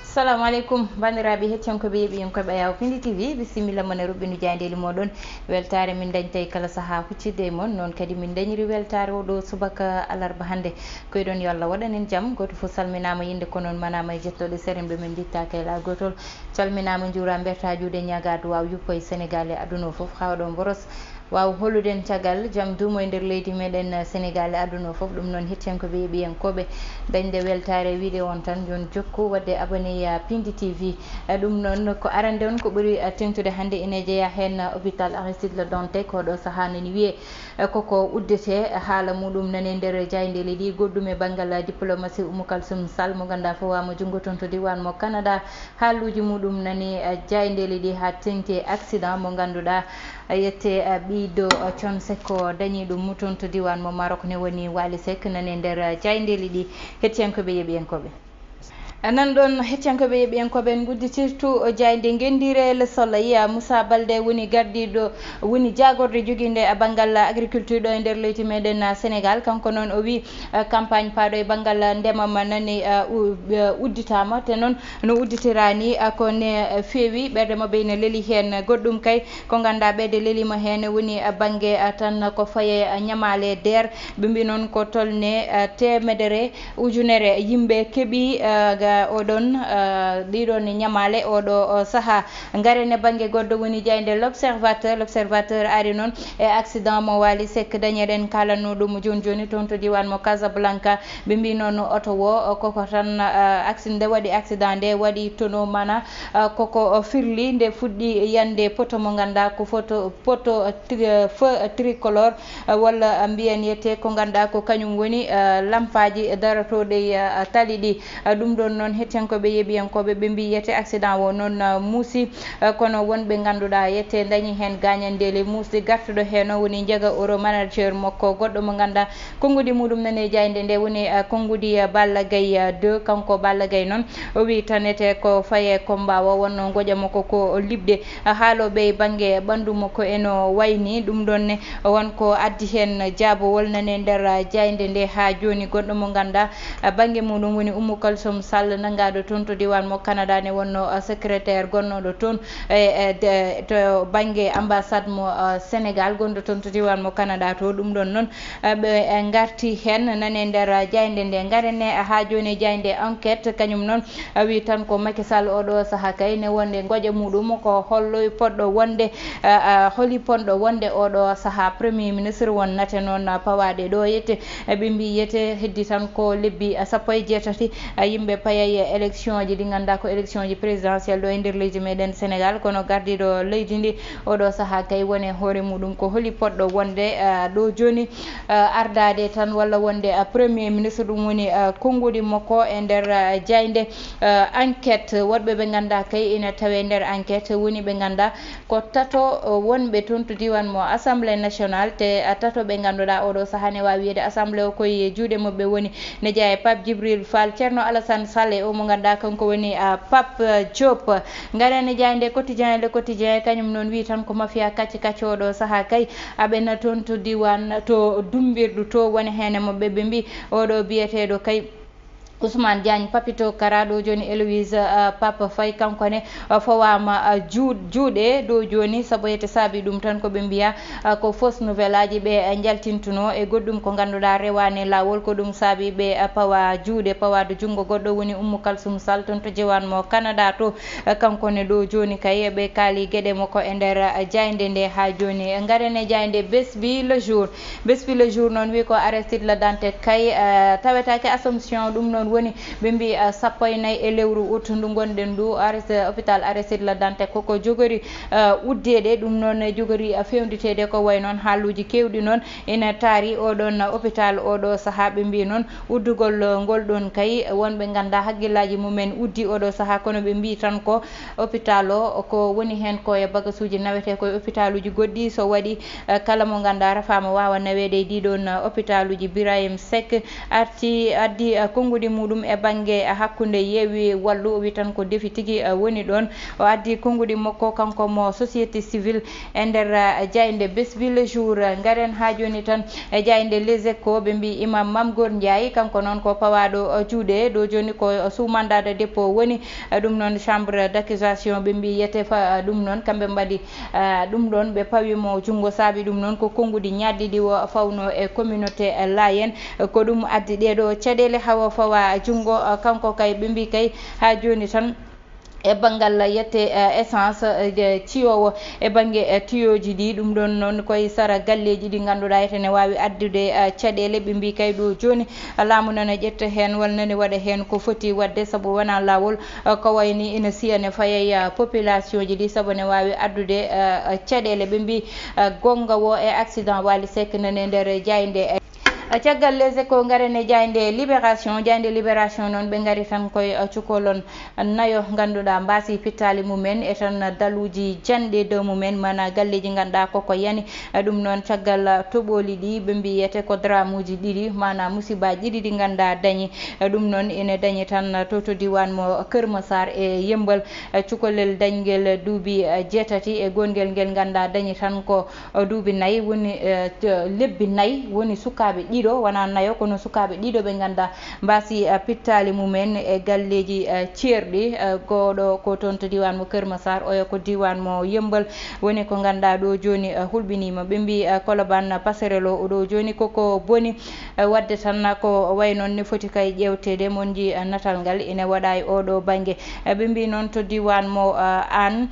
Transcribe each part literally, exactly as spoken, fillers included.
Assalamu aleykum, banndiraaɓe hettiyankooɓe, yeeɓiyankooɓe Ayaw Pindi T V, bisimilla mon e ruɓɓindu jaayndeeli mooɗon. Weltaare min dañtay kala sahaa huccitde e mon, noon kadi min dañiri weltaare oo ɗoo subaka alarba hannde. Ko eɗon yo Allah waɗan en jam, gooto fof salminaama, yinde ko noon manaama e jettooɗe seremɓe men njittaaka e laa gootol. Calminaama, njuuraa, mbertaa juuɗe, ñaagaa duwaaw yuppo e Senegaal e aduna o fof, haa oɗon mboros. Waaw hollude en caggal jam duumo e nder leydi meɗen Senegaal e aduna o fof. Ɗum noon hettiyankooɓe e yeeɓiyankooɓe, dañde weltaare e wiide on tan yon jokku waɗde abonné ya Pindi T V. Eh, ɗum noon ko arande on ko ɓuri, eh, teŋtude hannde ene jeyaa heen, eh, hôpital Aristide Le Dantec, ko ɗo sahaa nani wiyee, eh, koko uddete haala muɗum nani e nder jaayndeeli ɗi. Goɗɗum e banngal, eh, diplomatie Oumou Kalsoum Sall mo ngannduɗaa fawaama junngo toon to diiwaan mo Canada. Haaluuji muɗum nani, eh, jaayndeeli ɗi haa teŋti e accident mo ngannduɗaa, eh, yette, eh, ɓiyɗo, eh, Thione Seck o dañi ɗum muton to diiwaan mo Maroc ne woni Wally Seck nani e nder, eh, jaayndeeli ɗi. Hettiyankooɓe, yeeɓiyankooɓe. Eh, nan ɗoon hettiyankooɓe, yeeɓiyankooɓe, en ngudditirtu, eh, jaaynde ngenndiire Le Soleil, eh, Moussa Baldé woni gardiiɗo, woni jaagorde jogiinde, eh, banngal agriculture ɗo e nder leydi meɗen, eh, Senegaal. Kanko noon o wi, eh, campagne paaɗo e banngal, eh, ndema ma nani, eh, u-, eh, udditaama, te noon no udditiraa ni, eh, ko ne, eh, feewi, ɓerɗe maɓɓe ina leli heen. Goɗɗum kay ko ngannduɗaa ɓeyde leliima heen woni, eh, bannge, eh, tan ko faye, eh, ñamaale deer. Ɓe mbi noon ko tolne, eh, teemedere ujunere yimɓe keɓi, eh, ga oɗon, eh, ɗiɗon ñamaale oɗo, o, sahaa. Ngaren e bannge goɗɗo woni jaaynde L'Observateur. L'Observateur ari noon e accident mo Wally Seck dañi, eɗen kaalanno ɗum jooni jooni toon to diiwaan mo Casablanca. Ɓe mbi noon oto wo, koko tan, ah, accident nde waɗi, accident nde waɗi tonneau mana, ah, koko firli nde fuɗɗi yande poto mo ngannduɗaa ko photo, poto, ah, tri-, feu tricolore, ah, walla, ah, mbiyen yette ko ngannduɗaa ko kañum woni, ah, lampaaji darotooɗi, ah, tali ɗi. Ah, ɗum ɗoon noon hettiyankooɓe, yeeɓiyankooɓe ɓe mbi yette accident o noon, ah, muusi, ah, kono wonɓe ngannduɗaa yette dañi heen gaañandeeli muusɗi. Gartuɗo heen o woni Njaga Oro, manager makko goɗɗo mo ngannduɗaa konngudi muɗum nani e jaaynde nde woni, eh, konngudi, eh, Balla Gaye, eh, deux. Kanko Balla Gaye noon, o wi tan ete ko faye combat o wonno ngoƴa makko ko liɓde, eh, haalooɓe e bannge ɓanndu makko eno wayni. Ɗum ɗoon ne won ko addi heen jaabowol nani e nder, eh, jaaynde nde haa jooni. Goɗɗo mo ngannduɗaa, eh, bannge muɗum woni Oumou Kalsoum Sall, nanngaaɗo toon to diiwaan mo Canada ne wonno, eh, secrétaire gonnooɗo toon e, e, de, to bannge ambassade mo, eh, Senegaal gonɗo toon to diiwaan mo Canada to. Ɗum ɗoon noon, eh, ɓe, eh, ngarti heen nani e nder, eh, jaaynde nde. Ngaren ne, eh, haa jooni e jaaynde Enquête, kañum noon, eh, wi tan ko Macky Sall oɗo sahaa kay ne wonde ngoƴa muɗum ko hollo poɗɗo wonde, eh, eh, holi ponɗo wonde oɗo sahaa Premier Ministre. Won nate noon, eh, pawaɗe ɗo yette, eh, ɓe mbi yette heddi tan ko lebbi, eh, sappo e jeetati, eh, yimɓe payay e élection ji ɗi ngannduɗaa ko élection ji présidentielle ɗo e nder leydi meɗen Senegaal. Kono gardiiɗo leydi ndi oɗo sahaa kay woni e hoore muɗum ko holi poɗɗo wonde, eh, ɗo jooni, eh, ardaade tan walla wonde, eh, Premier Ministre. Ɗum woni, eh, konngudi makko e nder, eh, jaaynde, eh, Enquête. Woɗɓe ɓe ngannduɗaa kay ina tawe nder Enquête woni ɓe ngannduɗaa ko tato, eh, wonɓe toon to diiwaan mo Assemblée Nationale, te, eh, tato ɓe ngannduɗaa oɗo sahaa ne waawi wiyeede Assemblée o koye juuɗe maɓɓe woni, ne jeyaa e Pape Djibril Fall, Thierno Alassane Sall e o mo ngannduɗaa kanko woni, ah, Pape, ah, Diop. Ngaren e jaaynde Quotidien, Le Quotidien, kañum noon wi tan ko mafia kacce kacce oɗo sahaa kay aɓena toon to diiwaan to Dummbirdu to, woni heen e maɓɓe ɓe mbi oɗo biyeteeɗo kay Ousmane Diagne Papito Kara, ɗo jooni Héloïse, ah, Pape Faye, kanko ne, ah, fawaama, ah, juu-, juuɗe ɗo jooni, sabu ete saabi ɗum tan ko ɓe mbiya, ah, ko fausse nouvelle aji ɓe, ah, njaltintuno e goɗɗum ko ngannduɗaa rewaani laawol. Ko ɗum saabi ɓe, ah, pawa juuɗe, pawaade junngo goɗɗo woni Oumou Kalsoum Sall toon to diiwaan mo Canada to. Ah, kanko ne ɗo jooni kay ɓe kaali geɗe makko e nder, ah, jaaynde nde haa jooni. Ngaren e jaaynde Besbi Le Jour. Besbi Le Jour noon wi ko Aristide Le Dantec kay, eh, tawetaake Assomption. Ɗum noon woni ɓe mbi, eh, sappo e nayi e lewru août ndu ngonɗen ndu, Arist-, hôpital Aristide Le Dantec koko jogori, eh, uddeede. Ɗum noon e jogori, eh, fewnditeede ko wayi noon haaluuji keewɗi noon ina taari oɗon hôpital oɗo sahaa. Ɓe mbi noon uddugol, eh, ngol ɗoon kay wonɓe ngannduɗaa hakkillaaji mumen uddi oɗo sahaa, kono ɓe mbi tan ko hôpital o ko woni heen ko e bagasuuji nawetee ko e hôpitaluuji goɗɗi. So waɗi, eh, kala mo ngannduɗaa rafaama waawa naweede e ɗii ɗoon, eh, hôpitaluuji. Birahim Seck arti, addi, eh, konngudi muɗum e bannge hakkunde yeewi wallu, o wi tan ko defi tigi, eh, woni ɗoon. O addi konnguɗi makko kanko mo société civile e nder, eh, jaaynde Bessville Jour. Ngaren haa jooni tan e jaaynde Les Échos, ɓe mbi Imam Mame Gor Ndiaye, kanko noon ko pawaaɗo, eh, juuɗe. Ɗo jooni ko sous mandat de dépôt woni, eh, ɗum noon chambre d'accusation ɓe mbi yete fa, eh, ɗum noon kamɓe mbaɗi, eh, ɗum ɗoon ɓe pawi mo junngo. Saabi ɗum noon ko konnguɗi ñaɗɗiɗi o fawno e communauté, eh, Layène. Ko ɗum addi ɗeeɗo caɗeele hawa fawa junngo, eh, kanko kay ɓe mbi kay haa jooni tan e banngal yette, eh, essence, eh, je-, ciyoowo e bannge, eh, tuyooji ɗi. Ɗum ɗoon noon koye sara galleeji ɗi ngannduɗaa ete ne waawi addude, eh, caɗeele. Ɓe mbi kay ɗo jooni laamu nana ƴetta heen walla nani waɗa heen ko foti waɗde, sabu wonaa laawol, eh, ko wayni ina siya ne fayay, eh, population ji ɗi, sabu ne waawi addude, eh, caɗeele. Ɓe mbi, eh, goonga wo e accident Wally Seck nane nder jaaynde. Caggal Les Échos, ngaren e jaaynde Libération. Jaaynde Libération noon, ɓe ngari tan koye, uh, cukolon nayo ngannduɗaa mbaasi pittaali mumen e tan daluuji janɗi e dow mumen, mana galleeji ngannduɗaa koko yani. Uh, ɗum noon caggal, uh, toɓooli ɗi, ɓe mbiyete ko dramuuji ɗiɗi, mana musibaaji ɗiɗi ɗi ngannduɗaa dañi. Uh, ɗum noon ene dañi tan, uh, to, to diiwaan mo Kër Massar e Yemmbal. Uh, cukalel dañgel duuɓi, uh, jeetati e goongel ngel ngannduɗaa dañi tan ko o duuɓi nayi woni, eh, t-, lebbi nayi woni sukaaɓe ɗiɗo, wonaa nayo, kono sukaaɓe ɗiɗo ɓe ngannduɗaa mbaasi, eh, pittaali mumen e galleeji, eh, ceerɗi. Eh, gooɗo ko toon to diiwaan mo Kër Massar, oyo ko diiwaan mo Yemmbal woni ko ngannduɗaa ɗo jooni, eh, hulɓiniima. Ɓe mbi, eh, Colobane passerelle o ɗo jooni koko boni, eh, waɗde tan ko wayi noon ne foti kay ƴeewteede. Mon nji, eh, natal ngal ene waɗa e oɗo bannge. Eh, ɓe mbi noon to diiwaan mo, eh, Aan,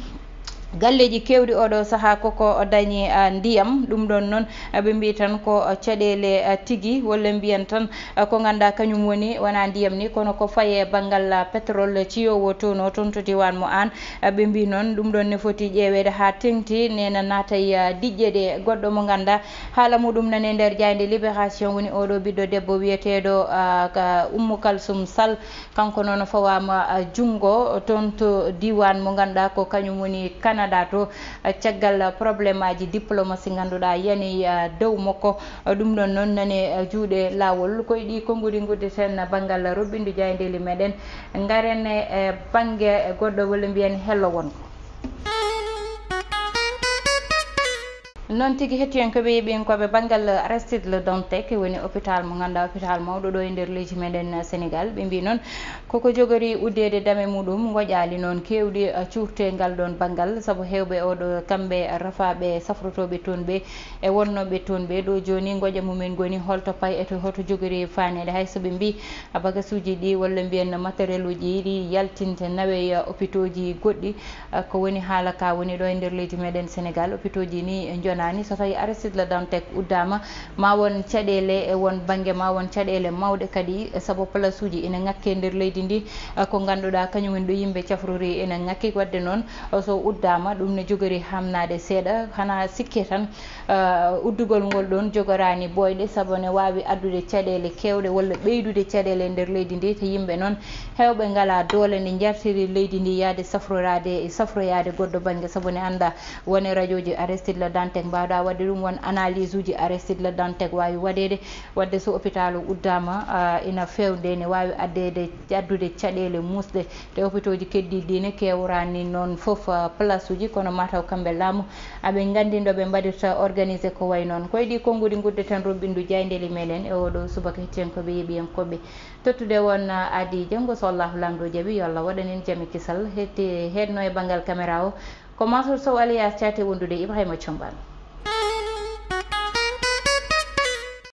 galleeji keewɗi oɗo sahaa koko dañi, ah, ndiyam. Ɗum ɗoon noon, ah, ɓe mbi tan ko, ah, caɗeele, ah, tigi, walla mbiyen tan, ah, ko ngannduɗaa kañum woni, wonaa ndiyam ni, kono ko faye banngal, ah, pétrole ciyoowo toon o toon to diiwaan mo Aan. Ah, ɓe mbi noon ɗum ɗoon ne foti ƴeeweede haa teŋti, nena naata e, ah, diƴƴe ɗe. Goɗɗo mo ngannduɗaa haala muɗum nane nder jaaynde Libération woni oɗo ɓiɗɗo debbo wiyeteeɗo, ah, ka Ummu Kalsum Sall. Kanko noon o fawaama, ah, junngo toon to diiwaan mo ngannduɗaa ko kañum woni Canada to, ah, caggal problémeaaji diplomatie ngannduɗaa yani, ah, dow makko. Ah, ɗum ɗoon noon nane, ah, juuɗe laawol. Ko e ɗi konnguɗi nguddeten banngal rubɓindu jaayndeeli meɗen. Ngaren e, e bannge goɗɗo walla mbiyen hello wonko. Noon tigi, hettiyankooɓe, yeeɓiyankooɓe, banngal Aristide Le Dantec woni hôpital mo ngannduɗaa hôpital mawɗo ɗo e nder leydi meɗen Sénégal. Ɓe mbi noon koko jogori uddeede dame muɗum ngoƴaali noon keewɗi, eh, cuurte ngal ɗoon banngal, sabu heewɓe oɗo kamɓe rafaaɓe safrotooɓe toon ɓe e wonnooɓe toon ɓe ɗo jooni ngoƴa mumen goni holto pay e to hoto jogori faaneede. Hay so ɓe mbi, ah, bagasuuji ɗi walla mbiyen matériel uji ɗi yaltinte nawe, eh, hôpitaux ji goɗɗi, ah, ko woni haala ka woni ɗo e nder leydi meɗen Sénégal, hôpitaux ji ni njonaani. So tawi Aristide Le Dantec uddaama, ma won caɗeele e won bannge, ma won caɗeele mawɗe kadi, sabu place uji ina ŋakke nder leydi ndi, ah, ko ngannduɗaa kañum woni ɗo yimɓe cafrori ina ŋakki. Waɗde noon, ah, so uddaama, ɗum ne jogori hamnaade seeɗa, hana sikke tan, ah, uddugol ngol ɗoon jogoraani ɓooyɗe, sabu ne waawi addude caɗeele keewɗe walla ɓeydude caɗeele e nder leydi ndi. Te yimɓe noon heewɓe ngalaa doole nde njartiri leydi ndi yahde safroraade, safroyaade goɗɗo bannge, sabu ne anndaa won e rajooji Aristide Le Dantec mbaawɗaa waɗde ɗum, won analyse uji Aristide Le Dantec waawi waɗeede. Waɗde so hôpital o uddaama, ah, ina feewde, ne waawi addeede, addude caɗeele muusɗe. Te hôpitaux ji keddiiɗi ɗi ne keeworaani noon fof, ah, place uji, kono mataw kamɓe laamu aɓe nganndi ɗo ɓe mbaɗirta organisé ko wayi noon. Ko e ɗi konnguɗi nguddeten rubɓindu jaayndeeli meɗen e oɗo subaka, hettiyankooɓe, yeeɓiyankooɓe. Tottude won, ah, aadi janngo so Allahu Laamɗo jaɓi, yo Allah waɗan en jam e kisal. Hetti-, heedno e banngal caméra o ko Mansour Sow alias Thiaté, wondude Ibrahima Thiombane.